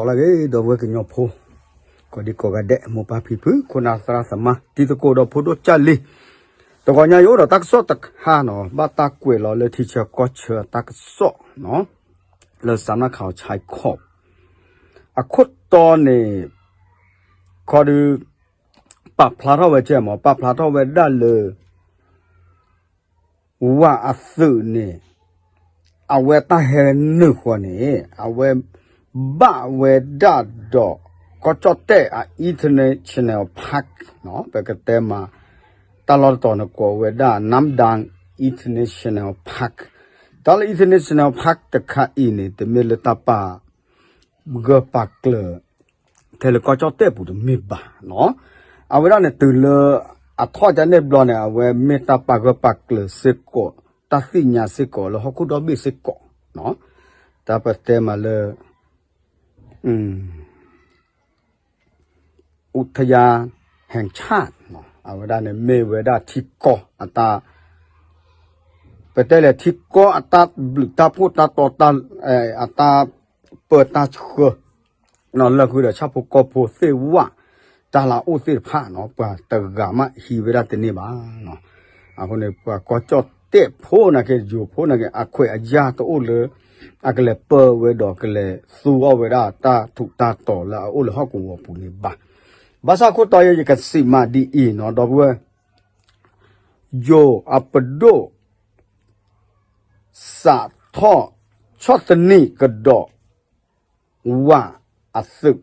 လၢဂ့ၤ ဒီပုၢ်ဝဲၢ်ကညီဖိ ကိးဒံကိးဂၤဒဲး မိၢ်ပၢ်ဖံဖု ခိၣ်နၢ်သရၣ်သမါ တံၤသကိးဒီးဖိဒိၣ်ကၢ်လံၤ, တဂီၤညါယအိၣ်ဒီးတၢ်ကစီၣ်တခါနီၤ ဘၣ်တၢ်ကွဲးလီၤလၢထံဆၢကီၢ်ဆၢအတၢ်ကစီၣ်နီၤ လၢစးနၢ်ခးအီၤဆဲးခီး အခိၣ်တီန့ၣ် ခီဒုး ပာ်ဖျါထီၣ်ဝဲကဲမး ပာ်ဖျါထီၣ်ဝဲဒၣ်လၢ ဝၤအသုးန့ၣ် အဝဲတၢ်ဟဲနုာ်ဃီန့ၣ် အဝဲဘၣ်ဝဲဒၣ်ဒီး ကီၢ်ကၠီၣ်တဲၣ်အ international park နီၤ ပကတဲမး တၢ်လီၢ်တတီၤန့ၣ်ကိးဝဲဒၣ် Namdang International Park တၢ်လၢ international park တခါအံၤန့ၣ် တမ့ၢ်လၢတၢ်ပာ် ဂၢၢ်ပာ်ကျၢၤ ထဲလၢကီၢ်ကၠီၣ်တဲၣ်ပူၤတမ့ၢ်ဘၣ်နီၤ. အဝဲဒၣ်န့ၣ် တုၤလၢအထီၣ်ကန့ၣ်ဘျီန့ၣ် အဝဲမ့ၢ်တၢ်ပာ်ဂၢၢ်ပာ်ကျၢၤစ့ၢ်ကီး တၢ်သ့ၣ်ညါစ့ၢ်ကီးလၢဟီၣ်ခိၣ်ဒီဘ့ၣ်စ့ၢ်ကီးနီၤ. တၢ်ပတဲမးလၢ อุทยานแห่งชาติ အဝဲဒၣ်န့ၣ် မ့ၢ်ဝဲဒၣ်ထံကီၢ်အတၢ် ပတဲလဲၣ်ထံကီၢ်အတၢ်ဘျုးတၢ်ဖှိၣ်တၢ်တီတၢ် အတၢ်ပၢတၢ်ဆှၢ လၢဃုာ်ဒီးဆၣ်ဖိကီၢ်ဖိသ့ၣ်ဝၣ် တၢ်လၤအိၣ်သ့ၣ်တဖၣ်နီၤ ပှၤတဂၤမးဟံးဝဲဒၣ်တန့ၢ်ဘၣ်နီၤ. အဃိန့ၣ် ပှၤကီၢ်ကၠီၣ်တဲၣ်ဖိနာ်က့ ယိၤဖိနာ်က့ အခွဲးအယာ်တအိၣ်လၢ အကလဲၤပၢဝဲဒီးကလဲၤသူအီၣ်ဝဲဒၣ်တၢ်ထူးတၢ်တီၤလၢအအိၣ်လၢဟီၣ်ကဝီၤပူၤန့ၣ်ဘၣ်. ဘၣ်ဆၣ်ခိၣ်တီယဲ ယကစံးမးဒ်အံၤနီၤ ဒီပုၢ်ဝဲၢ် ယိၤအပဒိၣ် စးထီၣ်ဆီၣ်သနံးကဒီး ဝၤအသုး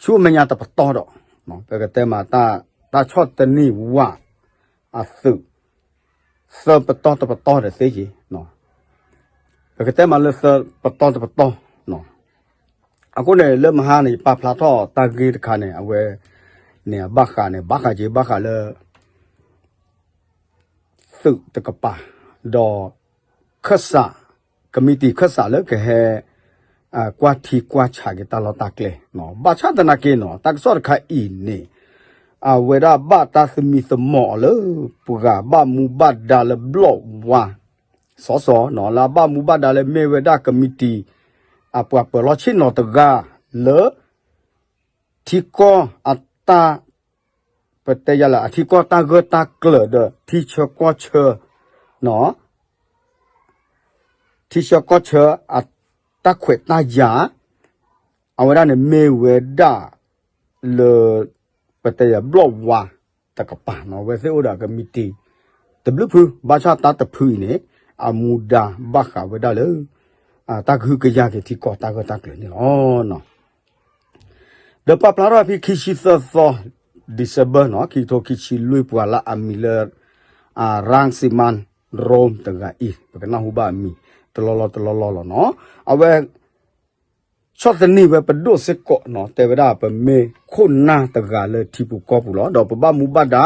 ဆူမဲာ်ညါတပတီၢ်ဒီး ပကတဲမး တၢ်ဆီၣ်သနံးဝၤအသုး သၢပတီၢ်တပတီၢ်ဒီးသ့က့ၤ ပကတဲမးလၢသၢပတီၢ်တပတီၢ် အဃိန့ၣ် လၢမဟါန့ၣ် ယပာ်ဖျါထီၣ်တၢ်ဂ့ၢ်တခါန့ၣ် အဝဲန့ၣ် အဘၣ်ဃးန့ၣ် ဘၣ်ဃးက့ၤ ဘၣ်ဃးလၢ သုးတကပၤ ဒီး ခၢၣ်စး ကမံးတံာ်ခၢၣ်စးလၢကဟဲ ကွၢ်ထံကွၢ်ဆးက့ၤတၢ်လီၢ်တၢ်ကျဲ ဘၣ်ဆၣ်သနာ်က့နီၤ တၢ်ကစီၣ်တခါအံၤန့ၣ် အဝဲဒၣ်ဘၣ်တၢ်သမံသမိးအီၤလၢ ပှၤဘၣ်မူဘၣ်ဒါလၢဘျီၣ်ဝါ စီၤစီၤနီၤ လၢအဘၣ်မူဘၣ်ဒါလၢမ့ၢ်ဝဲဒၣ်ကမံးတံာ် အပှၤပၢၤလီၢ်ဆ့ၣ်နီၤတဂၤ လၢ ထံကီၢ်အတၢ် ပတဲယၤလၢအထံကီၢ်တၢ်ဂၢၢ်တၢ်ကျၢၤဒီး ထံဆၢကီၢ်ဆၢ နီၤ ထံဆၢကီၢ်ဆၢ အတၢ်ခွဲးတၢ်ယာ် အဝဲဒၣ်န့ၣ်မ့ၢ်ဝဲဒၣ် လၢ ပတဲယၤဘျီၣ်ဝါတကပၤနီၤ အဝဲသ့ၣ်အိၣ်ဒီးကမံးတံာ် တဘျုးဖု ဘၣ်ဆၣ်တၢ်တဖုအံၤန့ၣ် အမူဒါဘၣ်ဃးဝဲဒၣ်လၢ တၢ်ကဟုကယာ်က့ၤထံကီၢ်တၢ်ဂၢၢ်တၢ်ကျၢၤန့ၣ်လီၤ. ဒီးပာ်ဖျါထီၣ်ဖဲခံဆံသၢသီ December နီၤ ခံကထိခံဆံလွံၢ် ပှၤလၢအမံၤလၢ Rangsiman Rome တဂၤအံၤ ပကနၢ်ဟူဘၣ်အမံၤ တလီၢ်လီၢ်တလီၢ်လီၢ်လီၤနီၤ အဝဲ ဆီၣ်သနံးဝဲပဒိၣ်စ့ၢ်ကီးနီၤ တဲဝဲဒၣ်ပမ့ၢ်ခိၣ်နၢ်တဂၤလၢထံပူၤကီၢ်ပူၤလီၤ ဒီးပဘၣ်မူဘၣ်ဒါ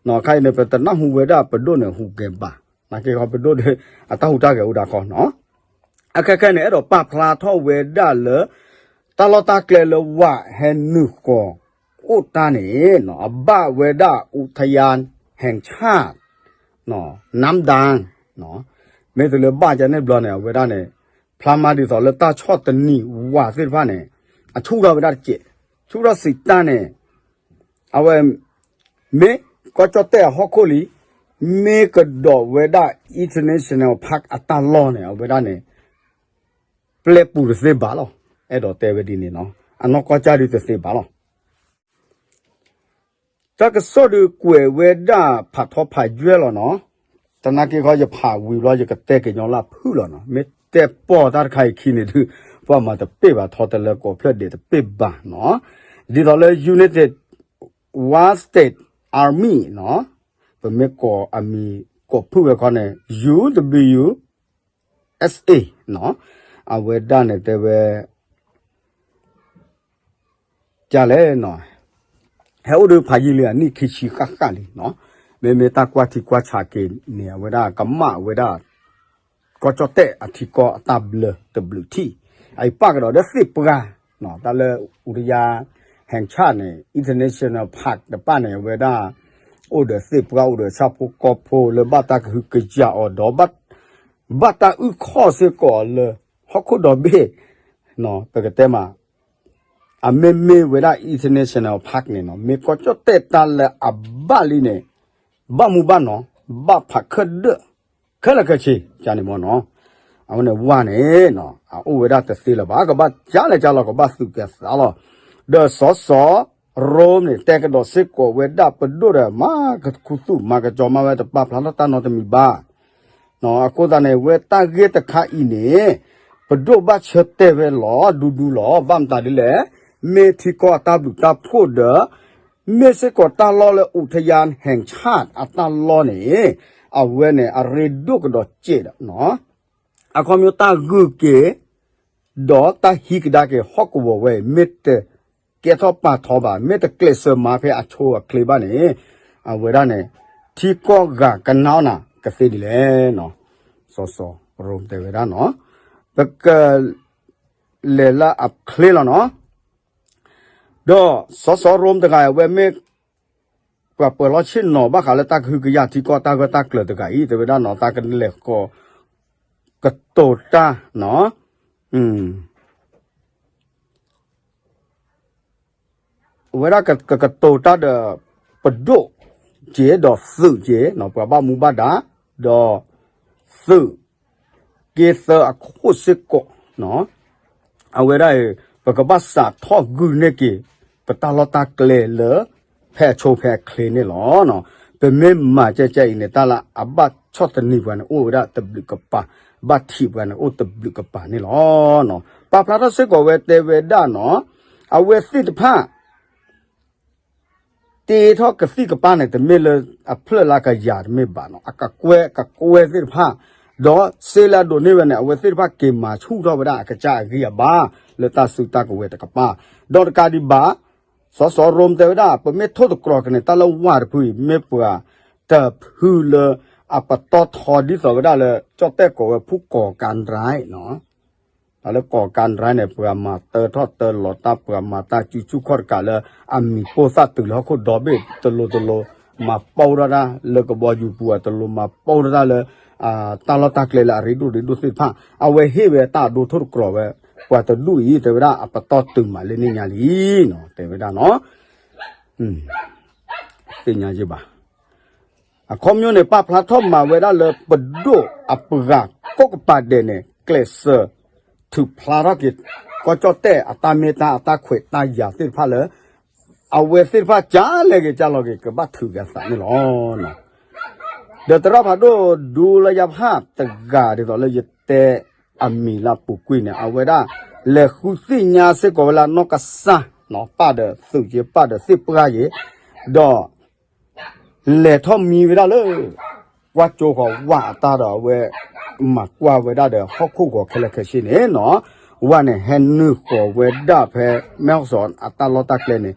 နီၤ ခဲအံၤန့ၣ် ပတနၢ်ဟူဝဲဒၣ်ပဒိၣ်န့ၣ်ဟူးဂဲၤဘၣ် နာ်က့ခီပဒိၣ်ဒီး အတၢ်ဟူးတၢ်ဂဲၤအိၣ်ဒၣ်ခီနီၤ အခဲခဲန့ၣ် အဲၣ်ဒိးပာ်ဖျါထီၣ်ဝဲဒၣ်လၢ တၢ်လီၢ်တၢ်ကျဲလၢဝၤဟဲနုာ်ဃီၤအိၣ်တၢ်န့ၣ် အဘၣ်ဝဲဒၣ် อุทยานแห่งชาติ น้ำดาน မ့ၢ်တုၤလၢဘၣ်ကန့ၣ်ဘျီန့ၣ် အဝဲဒၣ်န့ၣ် ဖျါမးဒ်သိးလၢတၢ်ဆီၣ်သနံးဝၤသ့ၣ်တဖၣ်န့ၣ် အဆူၣ်ထီၣ်ဝဲဒၣ်တစဲး ဆူၣ်ထီၣ်စံးတၢ်န့ၣ် အဝဲ မ့ၢ်ကီၢ်ကၠီၣ်တဲၣ်အဟီၣ်ခိၣ်လံ မ့ၢ်ကဒီးဝဲဒၣ် international park အတၢ်လီၢ်န့ၣ် အဝဲဒၣ်န့ၣ် ပျဲပူၤတသ့ဘၣ်လီၤ အဲၣ်ဒိးတဲဝဲဒ်န့ၣ်နီၤ အနီၢ်ကီၢ်ကၠၢ်ဒုတသ့ဘၣ်လီၤ တၢ်ကစီၣ်ဒုးကွဲးဝဲဒၣ်ဖးထီဖးယွဲၢ်လီၤနီၤ သနာ်က့ခီယဖးဝံၤဘျီယကတဲက့ၤညီလၢဖုၣ်လီၤနီၤ မ့ၢ်တဲပီၢ်တၢ်တခါအံၤခံန့ၣ်ဒုး ပှၤမၤတပ့ၢ်ဘၣ်ထီတလၢကိးဖျၢၣ်ဒဲးတပ့ၢ်ဘၣ်နီၤ ဒ်သိးလၢ United Wa State Army နီၤ ပမ့ၢ်ကိးအမံၤကိးဖုၣ်ဝဲခီန့ၣ် ယူ ဒဘလျူ အ့ၣ် အ့ၣ် နီၤ အဝဲဒၣ်န့ၣ်တဲဝဲ ကလဲၣ်နီၤ ဟဲအိၣ်ဒီးဖးယံာ်လံအနံၣ်ခံဆံဃၣ်ဃၣ်လံနီၤ မ့မ့ၢ်တၢ်ကွၢ်ထံကွၢ်ဆးက့ၤန့ၣ် အဝဲဒၣ်ကမၣ်ဝဲဒၣ် ကီၢ်ကၠီၣ်တဲၣ်အထံကီၢ်အတၢ်ဘျၢတဘျုးထံၣ် အအံၤပာ်ကဒီးဒီးသ့ၣ်ပှၢ် တၢ်လၢ อุทยานแห่งชาติ န့ၣ် international park တဖၣ်န့ၣ် အဝဲဒၣ် အိၣ်ဒီးသ့ၣ်ပှၢ် အိၣ်ဒီးဆၣ်ဖိကီၢ်ဖိလၢဘၣ်တၢ်ကဟုကယာ်အီၤဒီး ဘၣ်တၢ်အုၣ်ခီၣ်စ့ၢ်ကီးလၢ ဟီၣ်ခိၣ်ဒီဘ့ၣ် ပကတဲမး အမ့မ့ၢ်ဝဲဒၣ် international park န့ၣ်နီၤ မ့ၢ်ကီၢ်ကၠီၣ်တဲၣ်တၢ်လၢအဘၣ်လံန့ၣ် ဘၣ်မူဘၣ်နီၤ ဘၣ်ဖးခၢၣ်ဒၢၣ် ခဲလၢာ်ခဲဆ့ ကန့ၣ်မ့ၢ်နီၤ အဝဲန့ၣ်ဝဲန့ၣ် အအိၣ်ဝဲဒၣ်တသ့လၢၤဘၣ် ကဘၣ်ကလဲၤကလီၤ ကဘၣ်သုးကဲၤသးလီၤ ဒီးစီၤစီၤရိၣ်န့ၣ် တဲကဒီးစ့ၢ်ကီးဝဲဒၣ်ပဒိၣ်ဒီး မၤကခူသူၣ်မၤကစီၤမးဝဲတပာ်ဖျါထီၣ်တၢ်နီတမံၤဘၣ် အဃိသတးန့ၣ် ဝဲတၢ်ဂ့ၢ်တခါအံၤန့ၣ် ပဒိၣ်ဘၣ်ဆၢတဲာ်ဝဲလီၤဒူဒူလီၤ ဘၣ်မတၤဒ်လဲၣ် မ့ၢ်ထံကီၢ်အတၢ်ဘျုးတၢ်ဖှိၣ်ဒီး မ့ၢ်စ့ၢ်ကီးတၢ်လီၢ်လၢ อุทยานแห่งชาติ အတၢ်လီၢ်န့ၣ် အဝဲန့ၣ် အရ့ဒိၣ်ကဒီးစဲးဒီး အခီပညီတၢ်ဂုာ်က့ၤ ဒီးတၢ်ဟံးကဒါက့ၤဟီၣ်ကဝီၤဝဲအံၤ မ့ၢ်တကဲထီၣ်ပာ်ထီဘၣ် မ့ၢ်တကျဲးစၢးမၤဖဲအဆိအချ့ဘၣ်န့ၣ် အဝဲဒၣ်န့ၣ် ထံကီၢ်ဂၤကနါအီၣ်နၤကသ့ဒ်လဲၣ်နီၤ စီၤစီၤရိၣ်တဲဝဲဒၣ်နီၤ ပက လဲၤလၢအချ့လီၤနီၤ ဒီးစီၤစီၤရိၣ်တဂၤအဝဲမ့ၢ် ပှၤပၢၤလီၢ်ဆ့ၣ်နီၤဘၣ်ဃးလၢတၢ်ကဟုကယာ်ထံကီၢ်တၢ်ဂၢၢ်တၢ်ကျၢၤတဂၤအံၤ တဲဝဲဒၣ်နီၤ တၢ်ကလဲၤဃီၤ ကတိၤတၢ်နီၤ အဝဲဒၣ်ကကတိၤတၢ်ဒီး ပဒိၣ်က့ၤဒီးသုးက့ၤ ပှၤဘၣ်မူဘၣ်ဒါ ဒီးသုးက့သၢအခိၣ်စ့ၢ်ကီး အဝဲဒၣ်အံၤ ပကဘၣ်စးထီၣ်ဂုာ်န့ၢ်က့ၤ ပတၢ်လီၢ်တၢ်ကျဲလၢ ဖဲအဆိဖဲအချ့န့ၣ်လီၤ. ပမ့ၢ်မၤကဲကဲအံၤန့ၣ် တၢ်လၢအဘၣ်ဆီၣ်သနံးပှၤန့ၣ် အိၣ်ဝဲဒၣ်တဘျုးကပၤ, ဘၣ်ထံးပှၤန့ၣ် အိၣ်တဘျုးကပၤန့ၣ်လီၤ. ပာ်ဖျါထီၣ်စ့ၢ်ကီးဝဲတဲဝဲဒၣ်နီၤ, အဝဲသ့ၣ်တဖၣ် တ့ထီၣ်ကသံၣ်ကပၤန့ၣ် တမ့ၢ်လၢအဖျၢၣ်လၢကယၤတမ့ၢ်ဘၣ်နီၤ, အကကွဲၢ်ကကွဲၢ်သ့ၣ်တဖၣ်, ဒီးစ့လၢအဒိးန့ၢ်ဝဲန့ၣ် အဝဲသ့ၣ်တဖၣ်က့ၤမၤဆူၣ်ထီၣ်ဝဲဒၣ်အကစၢ်အဂံၢ်အဘါ လၢတၢ်စုတၢ်ကဝဲၤတကပၤ, ဒီးတကးဒံးဘၣ် စီၤစီၤရိၣ်တဲဝဲဒၣ် ပမ့ၢ်ထိၣ်သတြီၤက့ၤန့ၣ် တၢ်လၢဝၢ်တဖုအံၤ မ့ၢ်ပှၤတဖုလၢအပတီၢ်ထီဒ်သိးဝဲဒၣ်လၢ ကၠီၣ်တဲၣ်ကိးဝဲဖုၣ်ကိးကၤဒြဲနီၤ တၢ်လၢကိးကၤဒြဲန့ၣ် ပှၤမၤတၢထီၣ်တၢလီၤတၢ် ပှၤမၤတၢ်စုဆူၣ်ခီၣ်တကးလၢ အမံၤပိၢ်သၣ်တုၤလၢဟီၣ်ခိၣ်ဒီဘ့ၣ်တလိၤတလိၤ, မၤပိၢ်ထီၣ်တၢ်လၢကဘီယူၤပူၤအတလိၤ, မၤပိၢ်ထီၣ်တၢ်လၢ တၢ်လီၢ်တၢ်ကျဲလၢအရ့ဒိၣ်ရ့ဒိၣ်သ့ၣ်တဖၣ်, အဝဲဟ့ၣ်ဝဲတၢ်အဒိထိၣ်သတြီၤဝဲ ပှၤတဒူၣ်အံၤ တဲဝဲဒၣ်အပတီၢ်တုၤမးလၢန့ၣ်ညါလံနီၤ, တဲဝဲဒၣ်နီၤ သ့ၣ်ညါယဘၣ် အခီပညီန့ၣ် ပာ်ဖျါထီၣ်မၤဝဲဒၣ်လၢပဒိၣ်အပှၤကိးကပၤဒဲးန့ၣ် ကျဲးစၢးထုးဖျါထီၣ်က့ၤ ကီၢ်ကၠီၣ်တဲၣ်အတၢ်မ့ၢ်တၢ်အတၢ်ခွဲးတၢ်ယာ်သ့ၣ်တဖၣ်လၢ အဝဲသ့ၣ်တဖၣ်ကလဲၤက့ၤကၢ်လီၤက့ၤ ကဘၣ်ထုးက့ၤအသးန့ၣ်လီၤ. ဒီးသရၣ်ဖးဒိၣ်ဒူလၢယဖးတဂၤဒ်သိးလၢယတဲအမံၤလၢအပူၤကွံာ်န့ၣ် အဝဲဒၣ် လဲၤဃုသ့ၣ်ညါစ့ၢ်ကီးဝဲလၢအနီၢ်ကစၢ် ပၢ်ဒီးသုးက့ ပၢ်ဒီးသ့ၣ်ပှၢ်က့ ဒီး လဲၤထီၣ်မံဝဲဒၣ်လၢ ကွၢ်ကၠိဃီၤဝၢ်အတၢ်ဒီးအဝဲ မၤကွၢ်ဝဲဒၣ်ဒီးဟီၣ်ခိၣ်ဂီၤခဲလၢာ်ခဲဆ့န့ၣ်နီၤ, ဝၢ်န့ၣ်ဟဲနုာ်ဃီၤဝဲဒၣ်ဖဲ မဲၢ်ဟီၣ်စီၤအတၢ်လီၢ်တၢ်ကျဲန့ၣ်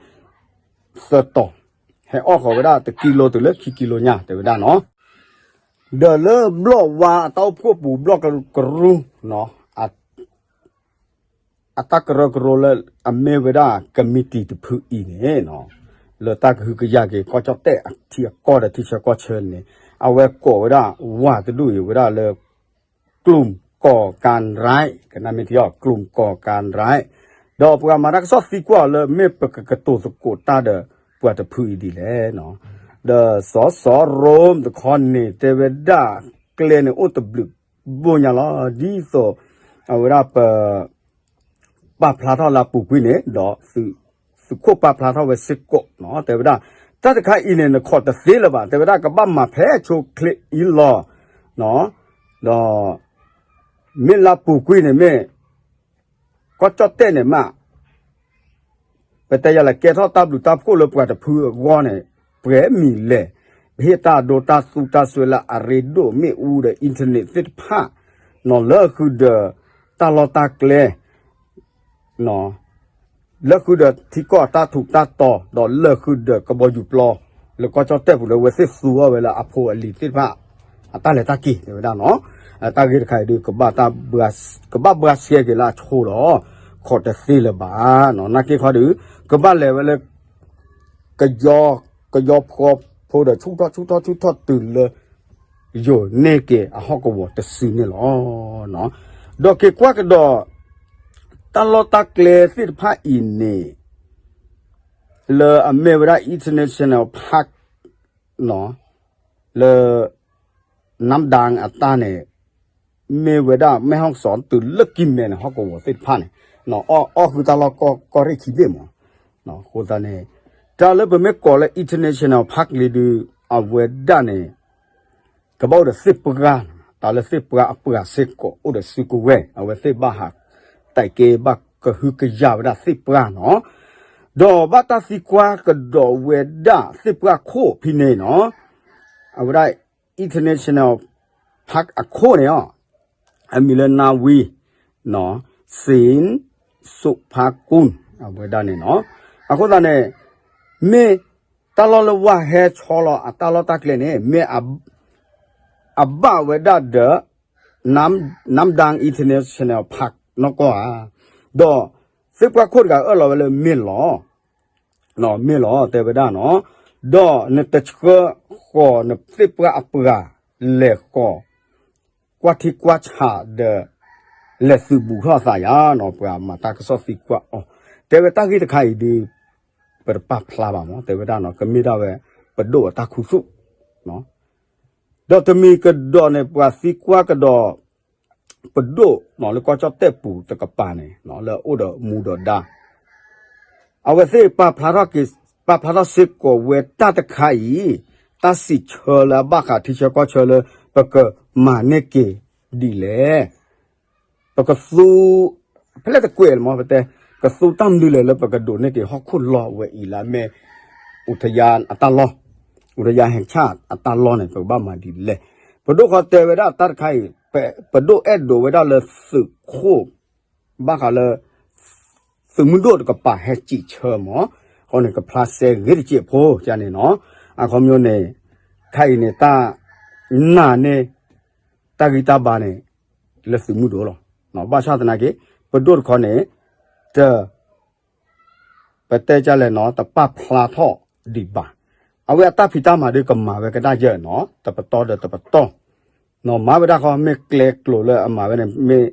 သၢတီၤ, ဟဲအီၣ်ဃီၤဝဲဒၣ်တကံလိတုၤလၢခံကံလိညါ တဲဝဲဒၣ်နီၤ, ဒီးလၢဘျီၣ်ဝါအတၢ်အိၣ်ဖှိၣ်ပူၤဘျီၣ်ကရူၢ်နီၤ အတၢ်ကရၢကရိလၢအမ့ၢ်ဝဲဒၣ် committee တဖုအံၤန့ၣ်နီၤ, လၢတၢ်ကဟုကယာ်က့ၤ ကီၢ်ကၠီၣ်တဲၣ်အထံအကီၢ်ဒီးထံဆၢကီၢ်ဆၢန့ၣ် အဝဲကိးဝဲဒၣ်ဝၢ်တဒူၣ်အံၤဝဲဒၣ်လၢ ကလုာ်ကိးကၤရၢၢ်, ကနၣ်မ့ၢ်ထံအီၤ ကလုာ်ကိးကၤရၢၢ်, ဒီးပှၤမၤတၢ်ကစီၣ်သံကွၢ်အီၤလၢမ့ၢ်ပကကတိၤသကိးတၢ်ဒီးပှၤတဖုအံၤဒ်လဲၣ်နီၤ, ဒီးစီၤစီၤရိၣ်တခီန့ၣ် တဲဝဲဒၣ်ကျဲန့ၣ်အိၣ်တဘျုးဘိညါလီၤ, ဒ်သိး အဝဲဒၣ်ပ ပာ်ဖျါထီၣ်လၢအပူၤကွံာ်န့ၣ် ဒီးသုးခိၣ်ပာ်ဖျါထီၣ်ဝဲစ့ၢ်ကီးနီၤ, တဲဝဲဒၣ် တၢ်တခါအံၤန့ၣ် နခိးတသ့လၢၤဘၣ်, တဲဝဲဒၣ်ကဘၣ်မၤဖဲအဆိအချ့အံၤလီၤ, ဒီး မ့ၢ်လၢအပူၤကွံာ်န့ၣ်မ့ၢ် ကီၢ်ကၠီၣ်တဲၣ်န့ၣ်မး ပတဲယၤလၢကဲထီၣ်တၢ်ဘျုးတၢ်ဖှိၣ်လၢပှၤတဖုအဂီၢ်န့ၣ် ပှဲၤမံၤလဲၣ်, ပဟ့ၣ်တၢ်အဒိတၢ်သူတၢ်စွဲလၢအရ့ဒိၣ်မ့ၣ်အူဒီး internet သ့ၣ်တဖၣ်, နီၤလၢဃုာ်ဒီး တၢ်လီၢ်တၢ်ကျဲ လၢဃုာ်ဒီးထံကီၢ်အတၢ်ထူးတၢ်တီၤ ဒီးလၢဃုာ်ဒီးကဘီယူၤပျီ လၢကီၢ်ကၠီၣ်တဲၣ်ပူၤလၢအဝဲသ့ၣ်သူအီၤဝဲလၢအဖိအလံၤသ့ၣ်တဖၣ် အတၢ်လဲၤတၢ်က့ၤ တဲဝဲဒၣ်နီၤ, တၢ်ဂ့ၢ်တခါအံၤဒုး ကဘၣ်ဘှါဆှဲက့ၤလၢအဆိလီၤ, ခိးတသ့လၢၤဘၣ်နီၤ, နာ်က့ခီဒုး ကဘၣ်လဲၤဝဲလၢ ကယီ ကယီဖီဖိဒီးဆူၣ်ထီၣ်ဆူၣ်ထီၣ်ဆူၣ်ထီၣ်တုၤလၢ ယိာ်န့ၢ်က့ၤအဟီၣ်ကဝီၤတစုန့ၣ်လီၤ. ဒီးက့ၤကွၢ်ကဒီး တၢ်လီၢ်တၢ်ကျဲသ့ၣ်တဖၣ်အံၤန့ၣ် လၢအမ့ၢ်ဝဲဒၣ် international park လၢ နၢမ်ဒၣ်အတၢ်န့ၣ် မ့ၢ်ဝဲဒၣ် မဲၢ်ဟီၣ်စီ တုၤလၢကံၢ်မဲန့ၣ် ဟီၣ်ကဝီၤသ့ၣ်တဖၣ်န့ၣ် အီၣ်ဃုာ်တၢ်လီၢ်ကီၢ်ရ့ၣ်ခံဘ့ၣ်မး. အဃိသတးန့ၣ် တၢ်လၢပမ့ၢ်ကိးလၢ international park လံဒုး အဝဲဒၣ်န့ၣ် ကဘၣ်အိၣ်ဒီးသ့ၣ်ပှၢ်, တၢ်လၢသ့ၣ်ပှၢ်အပှၤစ့ၢ်ကီးအိၣ်ဒီးစုကဝဲၤ အဝဲသ့ၣ်ဘၣ်ဟး တၢ်က့ဘၣ်ကဟုကယာ်ဝဲဒၣ်သ့ၣ်ပှၢ်နီၤ, ဒီးဘၣ်တၢ်သံကွၢ်ကဒီးဝဲဒၣ်သ့ၣ်ပှၢ်ခိၣ်ဖဲန့ၣ်နီၤ, အဝဲဒၣ် international park အခိၣ်န့ၣ်အီၤ အမံၤလၢ နၢဝံ စ့ၣ် စူးဖါကူၣ် အဝဲဒၣ်န့ၣ်နီၤ, အဃိသတးန့ၣ် မ့ၢ်တၢ်လီၢ်လၢဝဲဟဲဆီလီၤအတၢ်လီၢ်တၢ်ကျဲန့ၣ် မ့ၢ်အဘၣ်ဝဲဒၣ်ဒီး နၢမ်ဒၣ် international park နီၢ်ကီၢ်ဧါ, ဒီးသ့ၣ်ပှၢ်ခိၣ်တဂၤအၢၣ်လီၤဝဲလၢမ့ၢ်လီၤ, မ့ၢ်လီၤ တဲဝဲဒၣ်နီၤ, ဒီးနတဆှၢဃီၤနသ့ၣ်ပှၢ်အပှၤလဲၤဃီၤ ကွၢ်ထံကွၢ်ဆးဒီး လဲၤသုးဘူးထီၣ်အသးယါနီၤ, ပှၤမၤတၢ်ကစီၣ်သံကွၢ်အီၤ, တဲဝဲတၢ်ဂ့ၢ်တခါအံၤဒုး ပတပာ်ဖျါဘၣ်မး တဲဝဲဒၣ်နီၤ, ကမ့ၢ်ဒၣ်ဝဲ ပဒိၣ်အတၢ်ခူသူၣ် ဒီးတမံၤကဒီးန့ၣ် ပှၤသံကွၢ်ကဒီး ပဒိၣ်နီၤလၢကီၢ်ကၠီၣ်တဲၣ်ပူၤတကပၤန့ၣ် လၢအအိၣ်ဒီးမူဒီးဒါ အဝဲသ့ၣ်ပာ်ဖျါထီၣ်က့ၤ ပာ်ဖျါထီၣ်စ့ၢ်ကီးဝဲတၢ်တခါအံၤ တၢ်စံးဆၢလၢအဘၣ်ဃးထံဆၢကီၢ်ဆၢလၢ ပကမၤန့ၢ်က့ၤဒ်လဲၣ် ပကသူ ဖဲလဲၣ်တကွဲးလၢမ့ၢ်ပတဲ ကသူတၢ်မနုၤလဲၣ်လၢပကဒိးန့ၢ်က့ၤဟီၣ်ခိၣ်လီၢ်ဝဲအံၤလၢအမ့ၢ် အူထယါအတၢ်လီၢ်, အူထယါဟဲဆၣ်အတၢ်လီၢ်န့ၣ် ပကဘၣ်မၤဒ်လဲၣ်. ပဒိၣ်ဃီတဲဝဲဒၣ်တၢ်တခါအံၤ ပဒိၣ်အဲၣ်ဒိးဝဲဒၣ်လၢသုးခိၣ် ဘၣ်ဃးလၢ သုးမုၢ်ဒိၣ်တကပၤဟဲစံးဆၢမး, အဃိန့ၣ် ကဖျါစဲဂ့ၤတစဲးဖိန့ၣ်နီၤ, အခီပညီန့ၣ် ခါအံၤန့ၣ် တၢ်နာ်န့ၣ် တၢ်ဂံၢ်တၢ်ဘါန့ၣ် လၢသုးမုၢ်ဒိၣ်လီၤ. ဘၣ်ဆၣ်သနာ်က့ ပဒိၣ်တခီန့ၣ် တ ပတဲကလဲၣ်နီၤ တပာ်ဖျါထီၣ်ဒံးဘၣ်. အဝဲအတၢ်ဖံးတၢ်မၤဒ်ကမၤဝဲကဒါယဲၢ်နီၤ တပတီၢ်ဒီးတပတီၢ် နီၤ မၤဝဲဒၣ်ဃီ မ့ၢ်ကျဲကျိၤလၢအမၤဝဲန့ၣ် မ့ၢ်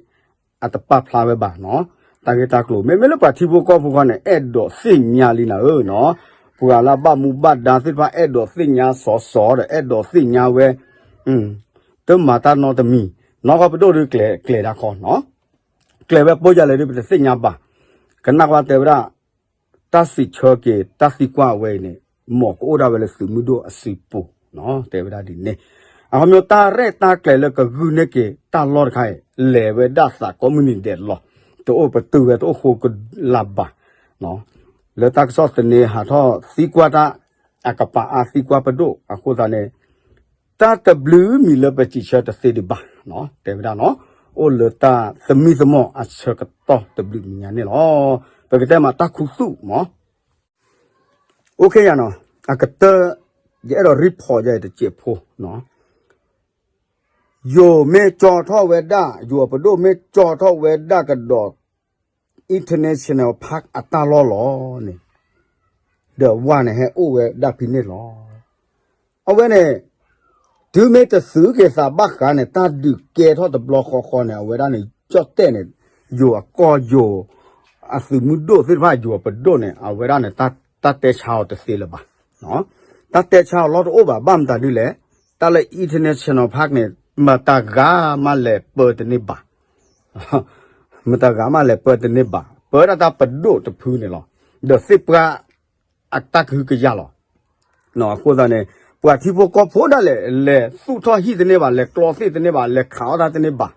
အတပာ်ဖျါဝဲဘၣ်နီၤ တၢ်ဂ့ၢ်တၢ်ကျိၤ မ့မ့ၢ်လၢပှၤထံဖိကီၢ်ဖိဃီန့ၣ် အဲၣ်ဒိးသ့ၣ်ညါလံနၤဧၢနီၤ ပှၤလၢအဘၣ်မူဘၣ်ဒါသ့ၣ်တဖၣ် အဲၣ်ဒိးသ့ၣ်ညါစီၤစီၤဒီး အဲၣ်ဒိးသ့ၣ်ညါဝဲ တမၤတၢ်နီတမံၤ နီၢ်ကီၢ်ပဒိၣ်ဒုးကျဲၤဒၣ်ခီနီၤ ကျဲၤဝဲပိၢ်ယၤလဲၣ်ဒုး ပတသ့ၣ်ညါဘၣ်. ကနၣ်ကွၢ်တဲဝဲဒၣ် တၢ်စံးဆၢက့ၤ တၢ်သံကွၢ်ဝဲအံၤန့ၣ် မ်ကအိၣ်ဒၣ်ဝဲလၢသုးမုၢ်ဒိၣ်အစုပူၤ တဲဝဲဒၣ်ဒ်န့ၣ်. အခီပညီတၢ်ရဲၣ်တၢ်ကျဲၤလၢကဂုာ်န့ၢ်က့ၤတၢ်လီၢ်တခါအံၤ လဲၤဝဲဒၣ်သးကိးမုၢ်နံၤဒဲးလီၤ. တအိၣ်ပတုာ်ဝဲတအိၣ်ဃိကလးဘၣ် လၢတၢ်ကစီၣ်သန့ဟးထီၣ်သံကွၢ်တၢ် အကပၤအါသံကွၢ်ပဒိၣ်အဃိသတးန့ၣ် တၢ်တဘျုးမံၤလၢပစံးဆၢတသ့ဒံးဘၣ် တဲဝဲဒၣ်နီၤ အိၣ်လၢတၢ်သမံသမိးအဆၢကတီၢ်တဘျုးမံၤညါန့ၣ်လီၤ. ပကတဲမးတၢ်ခူသူၣ်မး အိၣ်ခ့ယၤနီၤ အကတၢၢ် ယအဲၣ်ဒိး report ယၤတစဲးဖိနီၤ ယိၤမ့ၢ်ကၠီထီၣ်ဝဲဒၣ် ယိၤပဒိၣ်မ့ၢ်ကၠီထီၣ်ဝဲဒၣ်ကဒီး international park အတၢ်လီၢ်လီၤန့ၣ် ဒီးဝဲန့ၣ်ဟဲအိၣ်ဝဲဒၣ်ဖဲန့ၣ်လီၤ. အဝဲန့ၣ် တုၤမ့ၢ်တသုးက့ၤသးဘၣ်ဃးန့ၣ် တၢ်ဒုးကဲထီၣ်တဘျီဃီဃီန့ၣ် အဝဲဒၣ်န့ၣ် ကၠီၣ်တဲၣ်န့ၣ် ယိၤအကီၢ်ယိၤ အသုးမုၢ်ဒိၣ်သ့ၣ်တဖၣ်ယိၤပဒိၣ်န့ၣ် အဝဲဒၣ်န့ၣ် တၢ်တဲဆါအီၤတသ့လၢၤဘၣ်. တၢ်တဲဆါအီၤလီၢ်တအိၣ်ဘၣ် ဘၣ်မတၤဒ်လဲၣ် တၢ်လၢ international park န့ၣ် မတၤဂၤမးလဲၤပၢတန့ၢ်ဘၣ် မတၤဂၤမးလဲၤပၢတန့ၢ်ဘၣ် ပၢဒၣ်တၢ်ပဒိၣ်တဖုန့ၣ်လီၤ. ဒီးသ့ၣ်ပှၢ်အတၢ်ကဟုကယာ်လီၤ. အဃိသတးန့ၣ် ပှၤထံဖိကီၢ်ဖိဒၣ်လဲာ် လဲၤသူၣ်ထီၣ်ဟံၣ်တန့ၢ်ဘၣ် လဲၤကျီသ့ၣ်တန့ၢ်ဘၣ် လဲၤခးအီၣ်တၢ်တန့ၢ်ဘၣ်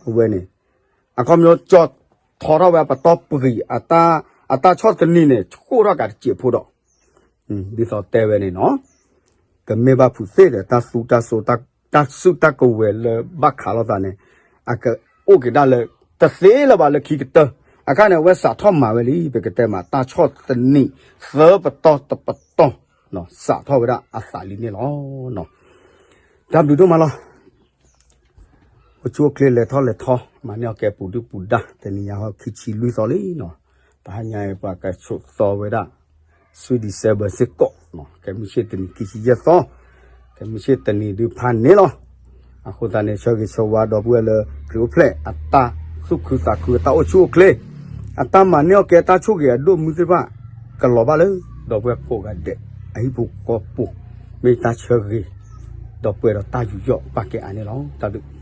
အဝဲန့ၣ် အခီပညီကၠီထီထီၣ်ဝဲအပတီၢ်ပှံၤ အတၢ်ဆီၣ်သနံးန့ၣ် ဆှိၣ်ထီၣ်ကးတစဲးဖိဒီး ဒ်သိးတဲဝဲန့ၣ်နီၤ ကမ့ၢ်ဘၣ်ဖုးသ့ဒီး တၢ်သူတၢ်စိ တၢ်စုတၢ်ကဝဲၤလၢဘၣ်ခးလိာ်သးန့ၣ် အကအိၣ်က့ၤဒၣ်လၢ တသ့လၢၤဘၣ်လၢခံကတၢၢ် အခါန့ၣ် အဝဲစးထီၣ်မၤဝဲလံ ပကတဲမး တၢ်ဆီၣ်သနံး သၢပတီၢ်တပတီၢ် စးထီၣ်ဝဲဒၣ်အသးလံန့ၣ်လီၤ. တၢ်ဘျုးဒိၣ်မးလီၤ. အိၣ်ဆူၣ်အိၣ်ချ့လဲၤထီၣ်လဲၤထီ မၤန့ၢ်အီၣ်ကဲပူၤဒုၣ်ပူၤဒါ တနံၤညါဟီ ခံဆံလွံၢ်သီလံနီၤ တဟါညါအံၤ ပှၤကဆိးသီဝဲဒၣ် Sweet December စ့ၢ်ကီး ကဲမုၢ်ဆ့ၣ်တနံၤခံဆံယဲၢ်သီ ကဲမုၢ်ဆ့ၣ်တနံၤဒုးဖးန့ၣ်လီၤ. အဃိသတးန့ၣ် ဆၢဂ့ၤဆၢဝါဒီပုၢ်ဝဲၢ်လၢ ခရံာ်အိၣ်ဖျဲၣ်အတၢ် သူၣ်ခုသးခုအတၢ်အိၣ်ဆူၣ်အိၣ်ချ့, အတၢ်မၤန့ၢ်အီၣ်ကဲတၢ်ဆိၣ်ဂ့ၤအဒိၣ်မုၢ်သ့ၣ်တဖၣ် ကလီၤဘၣ်လၢ ဒီပုၢ်ဝဲၢ်ကိးဂၤဒဲး အဟံၣ်ဖိဃီဖိ, မ့ၢ်တၢ်ဆၢဂ့ၤ, ဒီပုၢ်ဝဲၢ်ဒီးတၢ်ယူးယီၣ်ပာ်ကဲအါန့ၣ်လီၤ. တၢ်ဘျုး